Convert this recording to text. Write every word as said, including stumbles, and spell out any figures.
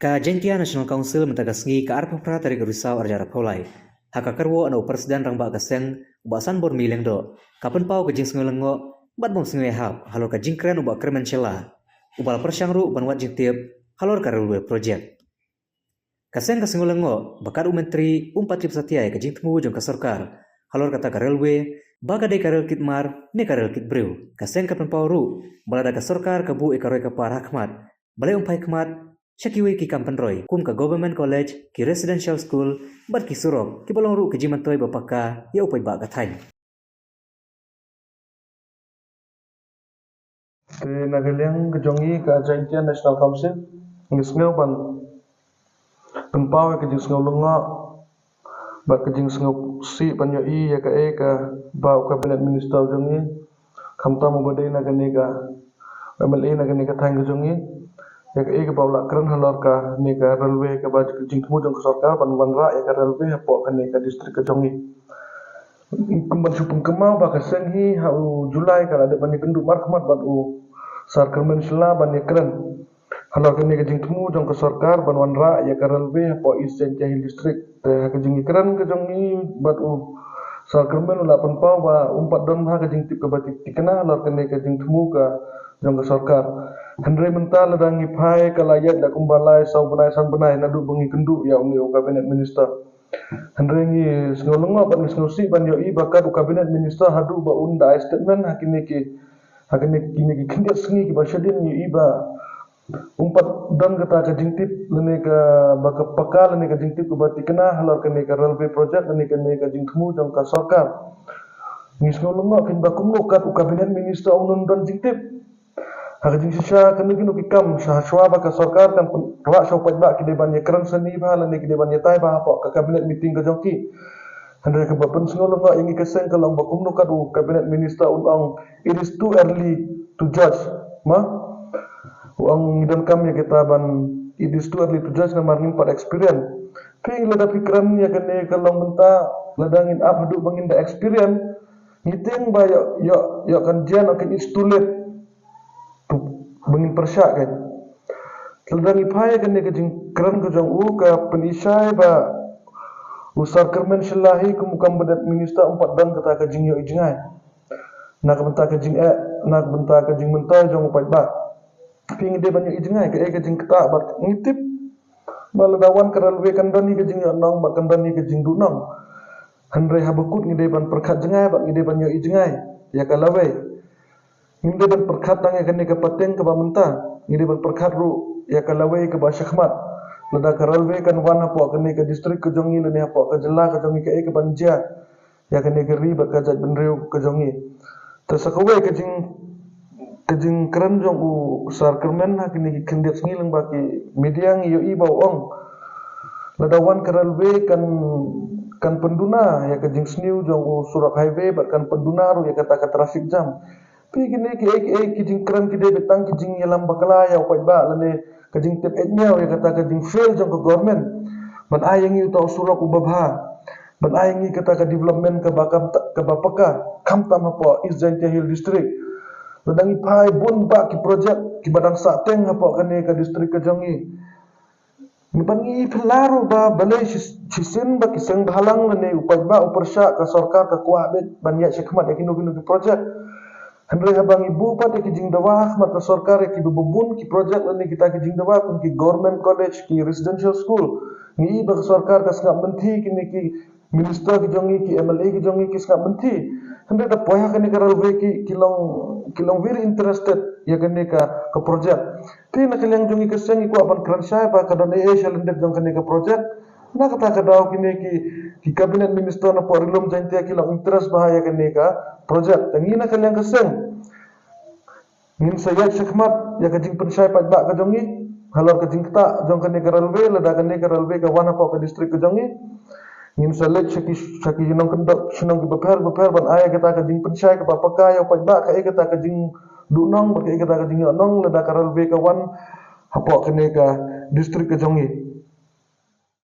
Ka Jaintia National Council mynta ka sngi ka arphew phra tarik u Risaw arhajar arphew lai, ha ka kyrwoh na u President Rangbah ka seng u Bah Sanbormi Lyngdoh, ka pynpaw ka jingsngew lyngngoh bad bym sngew ïahap halor ka jingkren u Bah Kyrmen Shylla, uba la pyrshang ruh ban wad jingtip halor ka railway project. Ka seng ka sngew lyngngoh ba kat u Myntri um pat tip satia ïa ka jingthmu jong ka sorkar halor kata ka railway, ba ka dei ka rel kit mar ne ka rel kit briew. Ka seng ka pynpaw ruh ba lada ka sorkar ka buh ïa ka roi ka par ha khmat, balei ym phai khmat sha kiwei ki kam pynroi kum ka Government College, ki residential school bad ki surok, kiba long ruh ki jingmyntoi ba paka ïa u paidbah ka thaiñ. Te na ka liang ka jong ngi ka Jaintia National Council, ngi sngew ban pynpaw ïa ka jingsngew lyngngoh bad ka jingsngewsih ban ïohi ïa kaei kaba u Cabinet Minister jong ngi, khamtam uba dei na kane ka M L A na kane ka thaiñ ka jong ngi, ïa kaei kaba u la kren halor kane ka railway, kaba ka jingthmu jong ka sorkar ban wanrah ïa ka railway hapoh kane ka district ka jong ngi. Kum ban shu pynkynmaw ba ka seng hi ha u July ka la dep ban ïakynduh markhmat bad u Sir Kyrmen Shylla ban ïakren halor kane ka jingthmu jong ka sorkar ban wanrah ïa ka railway hapoh East Jaintia Hills District. Te ha ka jingïakren ka jong ngi bad u Sir Kyrmen, u la pynpaw ba um pat don ha ka jingtip kaba thikna halor kane ka jingthmu ka jong ka sorkar. Hynrei mynta lada ngi phai, ka la ïaid la kumba lai saw bnai san bnai naduh ba ngi kynduh ïa une u Cabinet Minister. Hynrei ngi sngew lyngngoh bad ngi sngewsih ban ïohi ba kat u Cabinet Minister haduh ba un da ai statement ha kine ki, ha kine, kine ki khyndiat sngi kiba shadien ngi ïohi ba um pat don kata ka jingtip lane kaba paka lane ka jingtip kaba thikna halor kane ka railway project lane kane ka jingthmu jong ka sorkar. Ngi sngew lyngngoh kynba kumno kat u Cabinet Minister um don jingtip. Ha ka jingshisha kano kano ki kam sha hashwa ba ka sorkar kan pynrah sha u paidbah ki dei ban ïakren sani bha lane ki dei ban ïatai bha hapoh ka cabinet meeting ka jong ki. Hynrei kaba pynsngew lyngngoh ïa ngi ka seng ka long ba kumno kat u Cabinet Minister un ong it is too early to judge. Ma u ong ngi donkam ïa kita ban, it is too early to judge namar ngim pat experience. Phi lada phi kren ïa kane ka long mynta, lada ngin ap haduh ba ngin da experience, ngi tieng ba ïoh, ïoh, ïoh kan jan ong kan it's too late to, ba ngin pyrshah kan. Lada ngi phai kane ka jingkren ka jong u ka pynishai ba u Sir Kyrmen Shylla hi kum u Cabinet Minister um pat don kata ka jingïohi jngai na ka bynta ka jingeh, na ka bynta ka jingmyntoi jong u paidbah. Phi, ngi dei ban ïohi jngai kaei ka jingktah bad ngi tip ba lada wan ka railway kan don hi ka jingïohnong bad kan don hi ka jingduhnong. Hynrei haba kut ngi dei ban pyrkhat jngai bad ngi dei ban ïohi jngai ïa ka lawei. Ngim dei ban pyrkhat tang ïa kane ka pateng kaba mynta, ngi dei ban pyrkhat ruh ïa ka lawei kaba shakhmat. Lada ka railway kan wan hapoh kane ka district ka jong ngi lane hapoh ka jylla ka jong ngi, kaei kaban jia ïa kane ka ri bad ka jaitbynriew ka jong ngi. Te sa kawei ka jing, ka jingkren jong u Sir Kyrmen ha kine ki khyndiat sngi lyngba ki media, ngi ïohi ba u ong lada wan ka railway kan, kan pynduna ïa ka jingsniew jong u surok highway bad kan pynduna ruh ïa kata ka traffic jam. Phi, kine kiei kiei ki jingkren ki dei beit tang ki jingïalam bakla ïa u paidbah lane ka jingtip eit miaw ïa kata ka jingfail jong ka government ban ai ïa ngi uta u surok uba bha, ban ai ïa ngi kata ka development kaba, kaba paka, khamtam hapoh East Jaintia Hills District. Lada ngi phai bun bah ki project kiba dang sah teng hapoh kane ka district ka jong ngi. Ngi, ban ngi phylla ruh ba balei shi, shisien ba ki seng bhalang lane u paidbah u pyrshah, ka sorkar ka kwah beit ban ïaid shakhmat ïa kino kino ki project. Hynrei haba ngi buh pat ïa ki jingdawa ha khmat ka sorkar ïa kiba bun ki project lane kita ki jingdawa kum ki government college, ki residential school, ngi i ba ka sorkar ka sngap mynthi, kine ki minister ki jong ngi, ki M L A ki jong ngi ki sngap mynthi. Hynrei da poi ha kane ka railway ki, ki long, ki long very interested ïa kane ka, ka project. Te na ka liang jong ngi ka seng ngi kwah ban kren shai ba ka don ei ei sha lyndet jong kane ka project. Na kata ka daw kine ki, ki cabinet minister na pdeng ri lum Jaintia ki long interest bha ïa kane ka project. Te ngi na ka liang ka seng ngin sa ïaid shakhmat ïa ka jingpynshai paidbah ka jong ngi halor ka jingktah jong kane ka railway, lada kane ka railway ka wan hapoh ka district ka jong ngi. Ngin sa leit sha ki, sha ki nongkyndong, sha nong kiba pher ba pher ban ai kata ka jingpynshai kaba paka ïa u paidbah, kaei kata ka jingduhnong bad kaei kata ka jingïohnong lada ka railway ka wan hapoh kane ka district ka jong ngi.